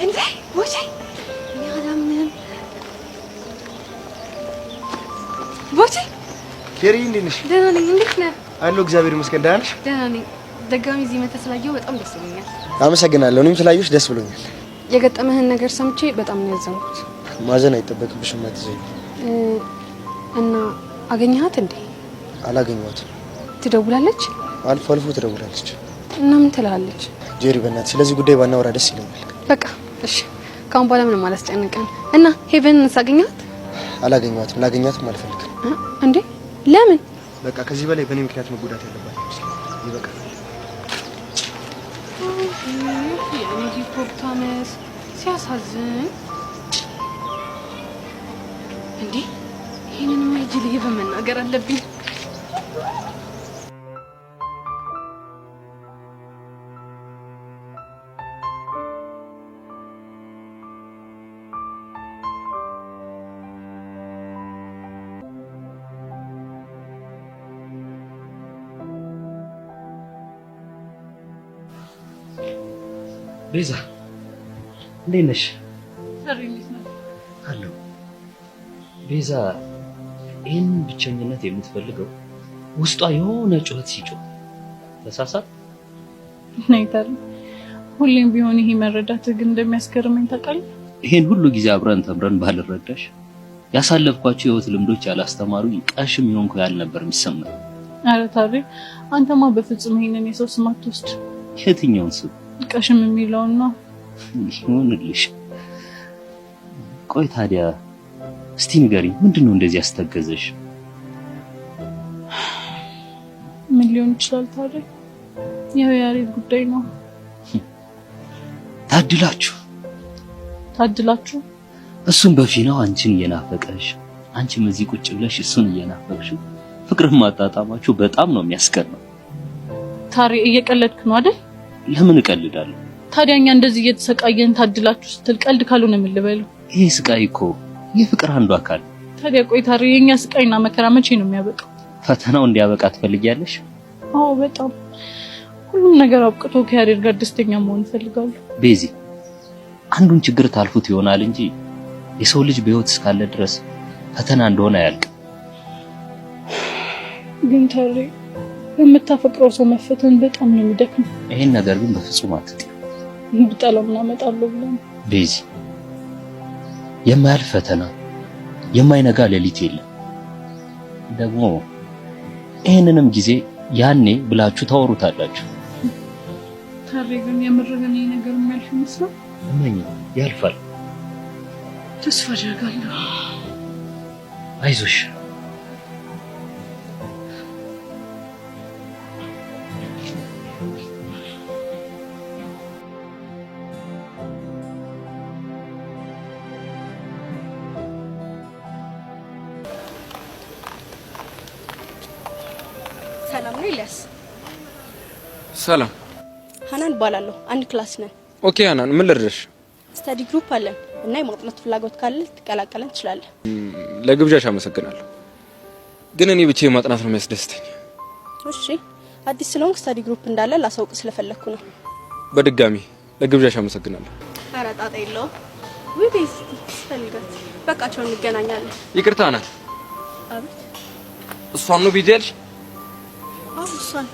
እንዴ ቦቼ፣ እኔ አላምንም። ቦቼ። ኬሪ፣ እንዴት ነሽ? ደህና ነኝ። እንዴት ነህ? አለሁ፣ እግዚአብሔር ይመስገን። ደህና ነሽ? ደህና ነኝ። ድጋሚ እዚህ መተህ ስላየሁ በጣም ደስ ብሎኛል። አመሰግናለሁ። እኔም ስላየሁሽ ደስ ብሎኛል። የገጠመህን ነገር ሰምቼ በጣም ነው ያዘንኩት። ማዘን አይጠበቅብሽም፣ አትዘኝ። እና አገኘሃት እንዴ? አላገኘኋትም። ትደውላለች? አልፎ አልፎ ትደውላለች። እና ምን ትልሃለች? ጄሪ፣ በእናትሽ ስለዚህ ጉዳይ ባናወራ ደስ ይለኛል። በቃ እሺ፣ ከአሁን በኋላ ምንም አላስጨንቅም። እና ሄቨንን አገኘሃት? አላገኘኋትም። ላገኛትም አልፈልግም። እንዴ ለምን? በቃ ከዚህ በላይ በእኔ ምክንያት መጎዳት ያለባት አይመስለኝም። ይበቃል። የእኔ hippopotamus ሲያሳዝን። እንዴ ይህንንማ ሂጅ ለሄቨን መናገር አለብኝ። ቤዛ፣ እንዴት ነሽ? አለሁ። ቤዛ፣ ይህንን ብቸኝነት የምትፈልገው ውስጧ የሆነ ጩኸት ሲጮህ ተሳሳት። ናይታል፣ ሁሌም ቢሆን ይሄ መረዳት ግን እንደሚያስገርመኝ ታውቃለህ። ይሄን ሁሉ ጊዜ አብረን ተምረን ባልረዳሽ ያሳለፍኳቸው የህይወት ልምዶች ያላስተማሩኝ ቀሽም የሆንኩ ያህል ነበር የሚሰማኝ። ኧረ ታሪ፣ አንተማ በፍጹም ይሄንን የሰው ስም አትወስድ። የትኛውን ስም? ቀሽም የሚለውን ነው። ይሁንልሽ። ቆይ ታዲያ እስቲ ንገሪኝ፣ ምንድን ነው እንደዚህ ያስተገዘሽ? ምን ሊሆን ይችላል ታዲያ? ያው የያሬድ ጉዳይ ነው። ታድላችሁ። ታድላችሁ። እሱም በፊናው አንቺን እየናፈቀሽ፣ አንቺም እዚህ ቁጭ ብለሽ እሱን እየናፈቅሽው ፍቅርን ማጣጣማችሁ በጣም ነው የሚያስቀናው። ታሪ፣ እየቀለድክ ነው አይደል? ለምን እቀልዳለሁ? ታዲያ እኛ እንደዚህ እየተሰቃየን ታድላችሁ ስትል ቀልድ ካልሆነ ምን ልበለው? ይሄ ስቃይ እኮ የፍቅር አንዱ አካል። ታዲያ ቆይ ታሪ፣ የኛ ስቃይና መከራ መቼ ነው የሚያበቃው? ፈተናው እንዲያበቃ ትፈልጊያለሽ? አዎ በጣም፣ ሁሉም ነገር አብቅቶ ከያሬድ ጋር ደስተኛ መሆን እፈልጋለሁ። ቤዚ፣ አንዱን ችግር ታልፉት ይሆናል እንጂ የሰው ልጅ በህይወት እስካለ ድረስ ፈተና እንደሆነ አያልቅም። ግን ታሪ፣ በምታፈቅረው ሰው መፈተን በጣም ነው የሚደክመው። ይሄን ነገር ግን በፍጹም አትጥዪው። ብጠላው ምን አመጣለሁ ብለህ ነው? ቤዚ፣ የማያልፍ ፈተና የማይነጋ ሌሊት የለም። ደግሞ ይሄንንም ጊዜ ያኔ ብላችሁ ታወሩታላችሁ። ታሪ ግን የምርህን ይሄ ነገር የሚያልፍ ይመስላል? እመኚ፣ ያልፋል። ተስፋ አደርጋለሁ። አይዞሽ። ሰላም ነው ኤልያስ? ሰላም። ሀናን እባላለሁ። አንድ class ነን። Okay ሀናን፣ ምን ልርዳሽ? Study group አለን እና የማጥናት ፍላጎት ካለ ልትቀላቀለን ትችላለህ። ለግብዣሽ አመሰግናለሁ፣ ግን እኔ ብቻዬን ማጥናት ነው የሚያስደስተኝ። እሺ፣ አዲስ ስለሆንክ study group እንዳለ ላሳውቅ ስለፈለግኩ ነው። በድጋሚ ለግብዣሽ አመሰግናለሁ። ኧረ ጣጣ የለውም። ውይ ቤስቲ ስፈልጋት። በቃ ቻው፣ እንገናኛለን። ይቅርታ ሀናን። አቤት። እሷን ነው ቤዚ ያልሽ? አዎ እሷን።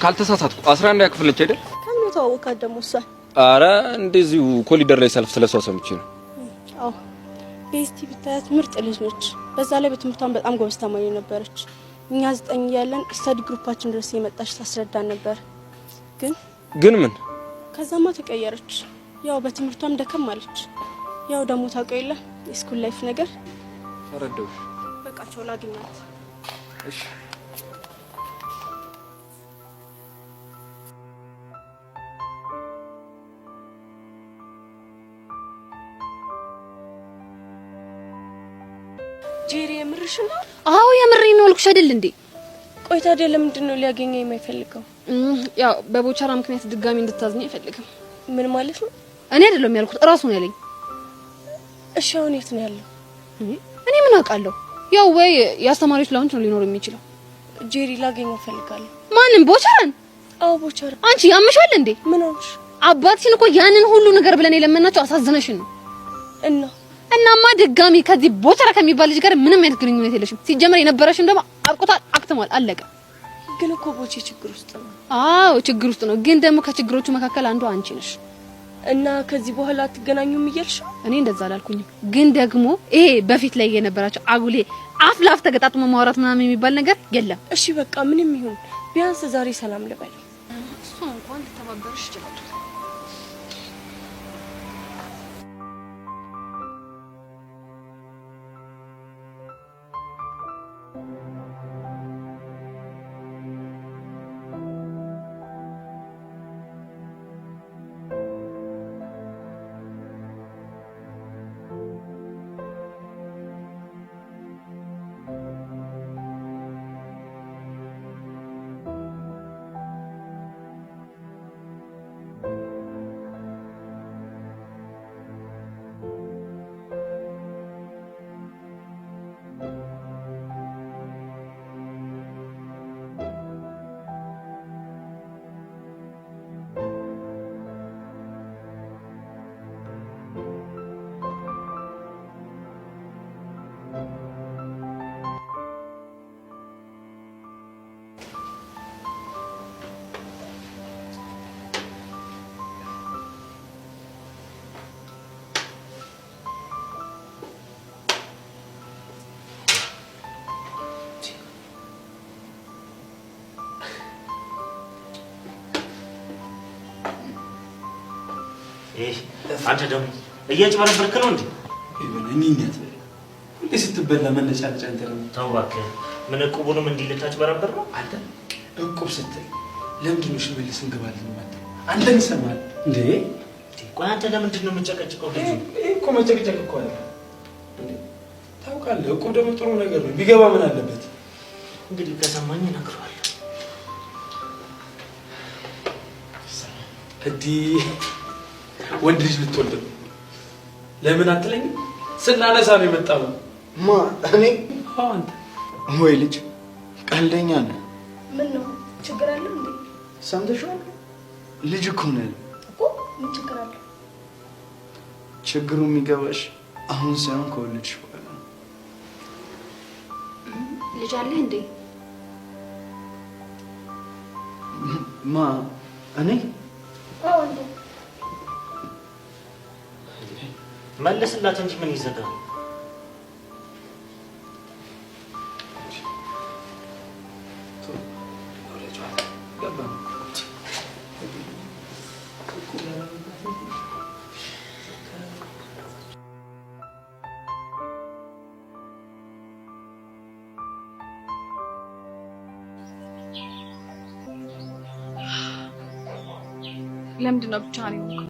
ካልተሳሳትኩ 11ኛ ክፍል ነች አይደል? ከምን ተዋወቃት ደግሞ እሷን? አረ እንደዚሁ ኮሊደር ላይ ሰልፍ ስለሷ ሰምቼ ነው። አዎ ቤስቲ ብታያት ምርጥ ልጅ ነች። በዛ ላይ በትምህርቷን በጣም ጎበዝ ተማሪ ነበረች። እኛ 9 እያለን study group ኣችን ድረስ የመጣች ታስረዳን ነበር። ግን ግን ምን? ከዛማ ተቀየረች። ያው በትምህርቷም ደከም አለች። ያው ደግሞ ታውቀው የለ የ school life ነገር። ተረዳሁሽ። በቃ ቻው፣ ላግኛት። እሺ። ጄሪ የምርሽ ነው? አዎ የምሬን ነው አልኩሽ አይደል እንዴ? ቆይ ታዲያ ለምንድን ነው ሊያገኘኝ የማይፈልገው? ያው በቦቸራ ምክንያት ድጋሚ እንድታዝኝ አይፈልግም። ምን ማለት ነው? እኔ አይደለም ያልኩት እራሱ ነው ያለኝ። እሺ አሁን የት ነው ያለው? እኔ ምን አውቃለሁ? ያው ወይ የአስተማሪዎች lounge ነው ሊኖር የሚችለው። ጄሪ ላገኘው እፈልጋለሁ። ማንም? ቦቸራን? አዎ ቦቸራ። አንቺ ያምሻል እንዴ? ምን ሆንሽ? አባትሽን እኮ ያንን ሁሉ ነገር ብለን የለመናቸው አሳዝነሽን ነው። እና እናማ ድጋሚ ከዚህ ቦቸራ ከሚባል ልጅ ጋር ምንም አይነት ግንኙነት የለሽም። ሲጀመር የነበረሽም ደግሞ አብቅቷል፣ አክትሟል፣ አለቀ። ግን እኮ ቦቼ ችግር ውስጥ ነው። አዎ ችግር ውስጥ ነው። ግን ደግሞ ከችግሮቹ መካከል አንዱ አንቺ ነሽ። እና ከዚህ በኋላ አትገናኙም እያልሽ ነው? እኔ እንደዛ አላልኩኝም። ግን ደግሞ ይሄ በፊት ላይ የነበራቸው አጉሌ አፍ ላፍ ተገጣጥሞ ማውራት ምናምን የሚባል ነገር የለም። እሺ በቃ ምንም ይሁን ቢያንስ ዛሬ ሰላም ልበል። እሱ እንኳን ልተባበርሽ ይችላል። አንተ ደግሞ እያጭበረበርክ ነው እንዴ? እኔ ሁሌ ስትበላ መነጫነጫ። አንተ ደግሞ ተው እባክህ። ምን እቁቡንም እንዲህ ልታጭበረብር ነው? አንተ እቁብ ስትል ለምንድን ነው ሽመልስ እንገባለን የማትለው? አንተን ይሰማል እንዴ? ቆይ አንተ ለምንድን ነው የምጨቀጭቀው? ልጁ ይሄ እኮ መጨቅጨቅ እኮ አይደለም እንዴ? ታውቃለህ፣ እቁብ ደግሞ ጥሩ ነገር ነው። ቢገባ ምን አለበት? እንግዲህ ከሰማኝ እነግረዋለሁ። እንዲህ ወንድ ልጅ ልትወልድ ነው። ለምን አትለኝም? ስናነሳ ነው የመጣው። ማ እኔ? አዎ አንተ። ወይ ልጅ ቀልደኛ ነህ። ምን ነው ችግር አለ እንዴ? ሰምተሽዋል? ልጅ እኮ ነው ያለው እኮ። ምን ችግር አለ? ችግሩ የሚገባሽ አሁን ሳይሆን ከወለድሽ በኋላ ነው። ልጅ አለህ እንዴ? ማ እኔ? አዎ እንዴ። መለስላት እንጂ ምን ይዘጋል? ለምንድን ነው ብቻህን የሆንከው?